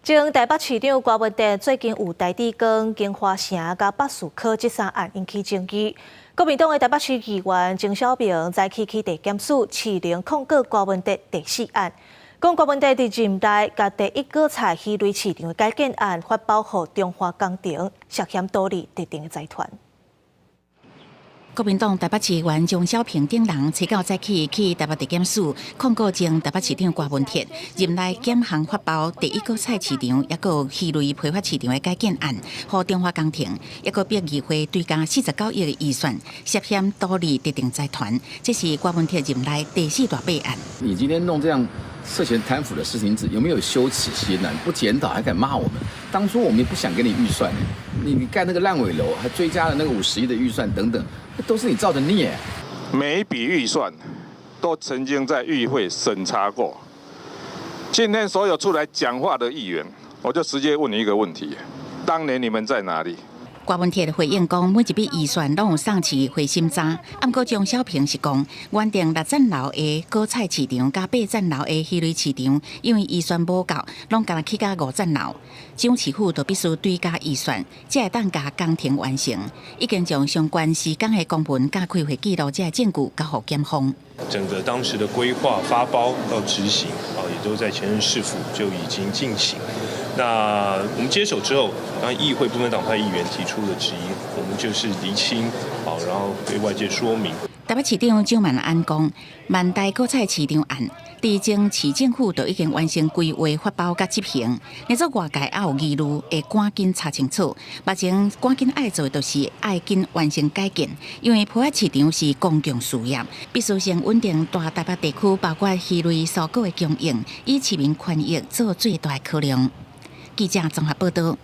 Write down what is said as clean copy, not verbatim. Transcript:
前台北市長柯文哲最近有大智光、京華城佮北士科這三案引起爭議。國民黨的台北市議員鍾小平早起去地檢署持聯控告柯文哲第四案，講柯文哲佇任內共第一果菜魚類市場的改建案發包予中華工程，涉嫌圖利特定的財團。國民黨台北市議員鍾小平等人，初九早起去台北地檢署控告前台北市長柯文哲任內減項發包第一果菜市場，抑閣魚類批發市場的改建案，予中華工程，抑閣逼議會追加49億的預算，涉嫌圖利特定財團，這是柯文哲任內第四大弊案。你今天弄這樣涉嫌貪腐的事情，有沒有羞恥心呢？不檢討還敢罵我們？當初我們也不想給你預算，你蓋那個爛尾樓，還追加了那個50億的預算等等，都是你造的孽。每一筆預算都曾經在議會審查過。今天所有出來講話的議員，我就直接問你一個問題：當年你們在哪裡？柯文哲回應講，每一筆預算攏有送市議會審查。毋過鍾小平是講，原定六層樓的果菜市場佮八層樓的魚類市場，因為預算無夠，攏干焦起到五層樓，蔣市府就必須追加預算，才會當共工程完成。已經將相關施工的公文佮開會記錄這證據交予檢方。整個當時的規劃、發包到執行啊，也都在前任市府就已經進行。那我們接手之後，當議會不分黨派議員提出了質疑，我們就是釐清，好，然後對外界說明。台北市長蔣萬安講，萬大果菜市場案，佇前市政府就已經完成規劃發包佮執行，若做外界猶有疑慮，會趕緊查清楚。目前趕緊愛做的就是愛緊完成改建，因為批發市場是公共事業，必須先穩定大台北地區，包括魚類蔬果的供應，以市民權益做最大的考量。記者綜合報道。